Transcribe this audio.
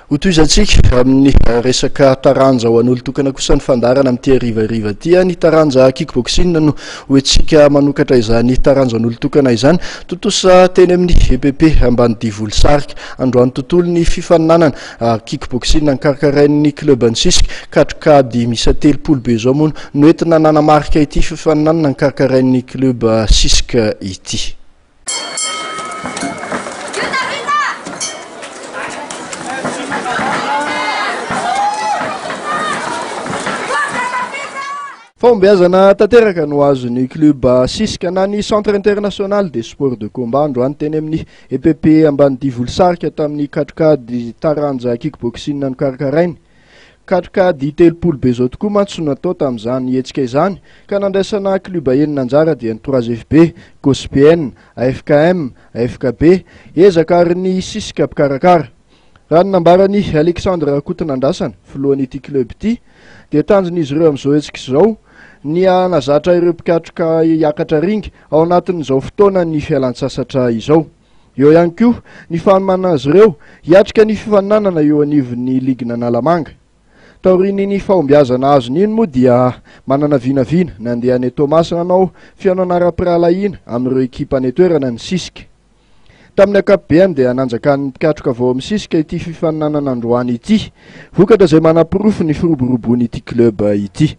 Hotohizantsika amin'ny resaka taranja ho an'olon-tokana kosa ny fandaharana amin'ity harivariva ity. Ny taranja kickboxing no hoentintsika manokatra izany taranja ho an'olon-tokana izany. Tontosa teny amin'ny EPP Ambanidia Volosarika androany tontolo ny fifaninanana kickboxing nokarakarain'ny club Nisisika. Katrokady miisa 30 be izao moa no entina nanamarika ity fifaninanana nokarakarain'ny club Sisika ity. Fahombiazana tanteraka no azon'ny club Sisika na ny Centre International des Sports de Combat androany teny amin'ny EPP Ambanidia Volosarika tamin'ny katrokady taranja kickboxing nokarakarainy. Katrokady 30 be izao tokoa mantsy no natao tamin'izany hetsika izany ka nandraisana club enina anjara dia ny 3FB, COSPN, AFKM, AFKB, Ezaka ary ny Sisika mpikarakara. Raha ny nambaran'i Alexandre Rakotonandrasana, filohan'ity club ity, dia tanjon'izy ireo amin'izao hetsika izao ny hanazatra ireo mpikatroka hiakatra ringa ao anatin'izao fotoanan'ny fialantsasatra izao. Eo ihany koa ny fanomanana azy ireo hiatrika ny fifaninanana eo anivon'ny ligin'Analamanga. Taorian'iny fahombiazana azony iny moa dia manana vinavina nandeha any Toamasina hanao fihaonana ara-pirahalahiana amin'ireo ekipa any an-toerana ny Sisika. Tamin'ny ankapobeany dia nanjakan'ny mpikatroka vao misisika ity fifaninanana androany ity, vokatra izay manaporofo ny firoboroboan'ity club ity.